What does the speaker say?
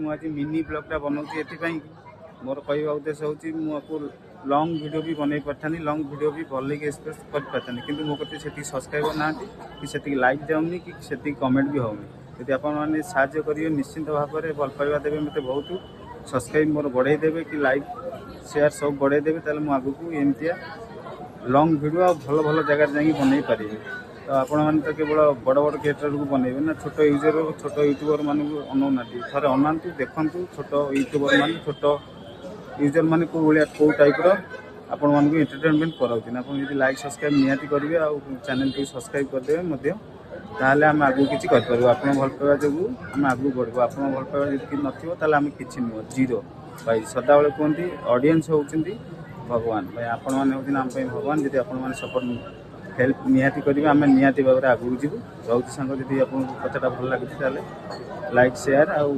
ମୁଁ ଆଜି ମିନି ବ୍ଲଗ୍ଟା ବନାଉଛି ଏଥିପାଇଁ କି ମୋର କହିବା ଉଦ୍ଦେଶ୍ୟ ହେଉଛି, ମୁଁ ଆକୁ ଲଙ୍ଗ୍ ଭିଡ଼ିଓ ବି ବନେଇ ପାରିଥାନ୍ତି, ଲଙ୍ଗ୍ ଭିଡ଼ିଓ ବି ଭଲକି ଏକ୍ସପ୍ରେସ୍ କରିପାରିଥାନ୍ତି, କିନ୍ତୁ ମୋ କତିରେ ସେତିକି ସବସ୍କ୍ରାଇବର୍ ନାହାନ୍ତି କି ସେତିକି ଲାଇକ୍ ଯାଉନି କି ସେତିକି କମେଣ୍ଟ ବି ହେଉନି। ଯଦି ଆପଣମାନେ ସାହାଯ୍ୟ କରିବେ, ନିଶ୍ଚିନ୍ତ ଭାବରେ ଭଲ ପାଇବା ଦେବେ, ମୋତେ ବହୁତ ସବସ୍କ୍ରାଇବ୍ ମୋର ବଢ଼େଇ ଦେବେ କି ଲାଇକ୍ ସେୟାର ସବୁ ବଢ଼େଇ ଦେବେ, ତାହେଲେ ମୁଁ ଆଗକୁ ଏମିତିଆ ଲଙ୍ଗ୍ ଭିଡ଼ିଓ ଆଉ ଭଲ ଭଲ ଜାଗାରେ ଯାଇକି ବନେଇ ପାରିବି। ତ ଆପଣମାନେ ତ କେବଳ ବଡ଼ ବଡ଼ କ୍ରିଏଟରକୁ ବନେଇବେ ନା, ଛୋଟ ୟୁଜର, ଛୋଟ ୟୁଟ୍ୟୁବର ମାନଙ୍କୁ ଅନଉନାହାନ୍ତି। ଥରେ ଅନାନ୍ତୁ, ଦେଖନ୍ତୁ, ଛୋଟ ୟୁଟ୍ୟୁବର ମାନେ, ଛୋଟ ୟୁଜର ମାନେ କେଉଁ ଭଳିଆ, କେଉଁ ଟାଇପ୍ର ଆପଣମାନଙ୍କୁ ଏଣ୍ଟରଟେନମେଣ୍ଟ କରାଉଛନ୍ତି। ଆପଣ ଯଦି ଲାଇକ୍ ସବସ୍କ୍ରାଇବ୍ ନିହାତି କରିବେ ଆଉ ଚ୍ୟାନେଲଟିକୁ ସବସ୍କ୍ରାଇବ୍ କରିଦେବେ ମଧ୍ୟ, ତାହେଲେ ଆମେ ଆଗକୁ କିଛି କରିପାରିବୁ। ଆପଣ ଭଲ ପାଇବା ଯୋଗୁଁ ଆମେ ଆଗକୁ ବଢ଼ିବୁ। ଆପଣ ଭଲ ପାଇବା ଯଦି ନଥିବ, ତାହେଲେ ଆମେ କିଛି ନୁହଁ, ଜିରୋ। ଭାଇ ସଦାବେଳେ କୁହନ୍ତି, ଅଡ଼ିଏନ୍ସ ହେଉଛନ୍ତି ଭଗବାନ। ଭାଇ, ଆପଣମାନେ ହେଉଛନ୍ତି ଆମ ପାଇଁ ଭଗବାନ। ଯଦି ଆପଣମାନେ ସପୋର୍ଟ, ହେଲ୍ପ ନିହାତି କରିବେ, ଆମେ ନିହାତି ଭାବରେ ଆଗକୁ ଯିବୁ। ରହୁଛି ସାଙ୍ଗ। ଯଦି ଆପଣଙ୍କୁ କଥାଟା ଭଲ ଲାଗୁଛି, ତାହେଲେ ଲାଇକ୍, ସେୟାର ଆଉ